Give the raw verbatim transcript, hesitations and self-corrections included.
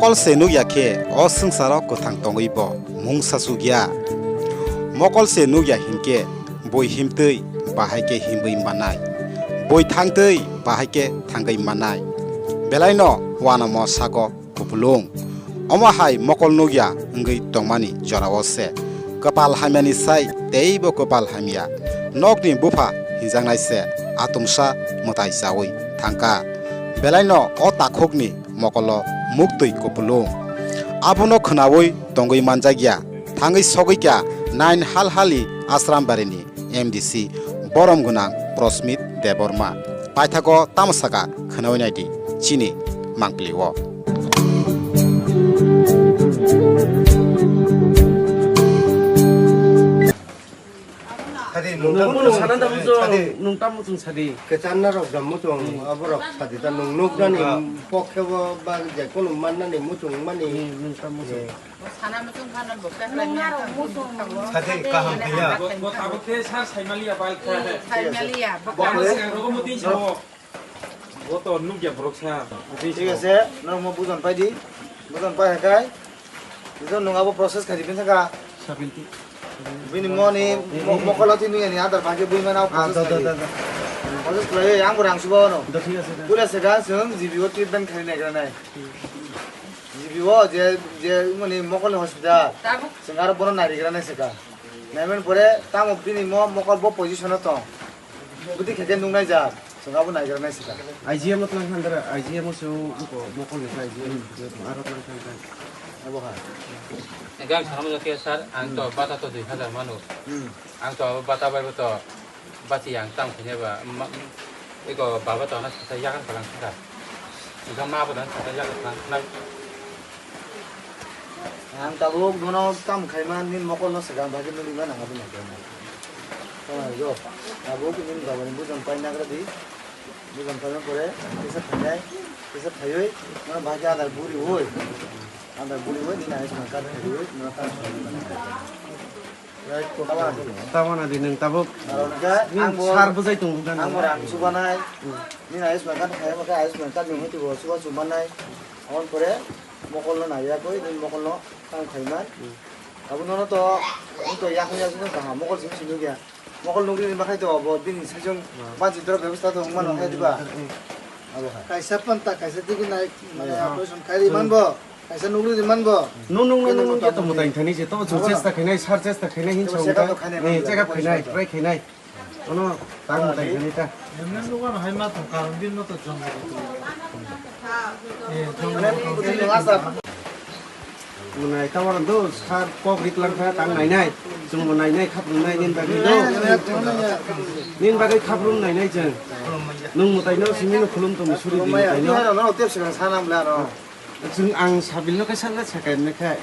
Mokol se nukya khe o swngcharo kwthang tongwi bo mungsa chukya. Mokol se nukya hinkhe bui himtwi bahai khe himwi mannai, bui thangtwi bahai khe thangwi mannai. Belaino uanamo sago kupulung. Omo hai mokol nukya wngwi tongmani jorao se kwpal hamyani sai teibo kwpal hamya. Nokni bupha hinjaknai se atumsa mwtai chaui thangkha. Belaino o takhukni mokolo muktwi kupulung. Abono khwnaui tongwi manjakya, thangwi sogwikha nine Halhali Ashrambarini M D C borom gwnang Prosmit Debbarma. Paithago tamo saka khwnaui naidi chini mangpili o. Sadi, nwng Nwng tamo nwng chwng sana da sadi. Muchung, nwng tamo chwng sadi. Kechanna rok da muchung, hmm, aborok sadi da nwng nuk nani, ah, pokhe bo ba je kono mannani muchung mani. Hmm, nwng tamo chwng. Eh. Sana muchung khana bo khe nwng naro muchung. Sadi kaham phiya. Bo, bo tabuk khe sar saimaliya bai khe. Hmm, saimaliya. Bo khe sing rogo muti sao. Bo to nukya borok sa. Thik ase, norok mo bujon pai di. Bujon pai hai kai. Bujon nung abo process khai di, bin thaka. Seventy. Bini moni mo-, mokolo twi nui ani adar bhage bui mana process khai di. Ah, da, da, da, da. Process khlai, ang bo rang subo no. Da, thik ase, da. Pura se ga sung G B O treatment khai nai gra nai. G B O je, je moni mokol hospital. Tabuk. Sung aro bono nai gra nai se ka. Naiman pore tamo bini mo-, mokol bo position o tong. Bwtwi khe khe nuknai jak, chwng abo naigra nai swkang. I G M o twlang khan dara, I G M o se o wngkha, mokol ni I G M, aro twlang khan kha. Abo ha. Hingke ang sana mano khe, sir, ang to bata to dui hajar mano. Hmm. Ang to abo bata bai bo to bati ang tam khe ba, ma, eko baba to na sa yakan palang kha. Ega ma bo dan sa yakan palang kha. Ang tabuk bono kam khaima nini mokol no swkang bagwi nini gana abo nai khe. Tamo yo. Tabuk nini baba ni bujon pai nagra di. Bujon pai pore kisa thanai. Kisa thaiwi no bagwi adar buri oi. Adar buri oi nini ayushman card thaiwi no kam. Right, ko. Tabana di nwng tabuk. Aro hwnkhe nini ang bo, sar bwjai tongo gana. Ang bo rang chubanai. Hmm. Nini ayushman card khai, hwnkhe ayushman card ni hwnkhe bo chuba chubanai. Aboni pore mokol no naiya koi, nini mokol no tang khai man. Hmm. Abo nono to, to yakung yakung no kaham, mokol simi simi ya. Mokol nugri ni bakhai to, bo bini sajung, hmm, banchi doro bebostha to hwnma no khai diba? Hmm, hmm. Abo hai. Kaisa panta, kaisa tigi nai, mane, hmm, operation khai di man bo. Kaisa nugri di man bo. Nung, nung, nung, nung, nung, yato mutai thani je, to chwng chesta khainai, sar chesta khainai, hin chwng chesta khainai, eh, check up khainai, try khainai. Ono, tang mutai thani ta. Emne nugo no hai ma to, karon din no to jong. Eh, jong. Mane, buti nung asa. Munai tawar do, sar kok rik lang kha, tang nainai. Chwng bo nainai, khaprum nai, nin bagwi do. Nin bagwi khaprum nainai chwng. Nung mutai no, simi no khulum tong suri di mutai no. Ano, no, tep sing sana mla no. Chwng ang sabil no kaisa le sakai ne kha.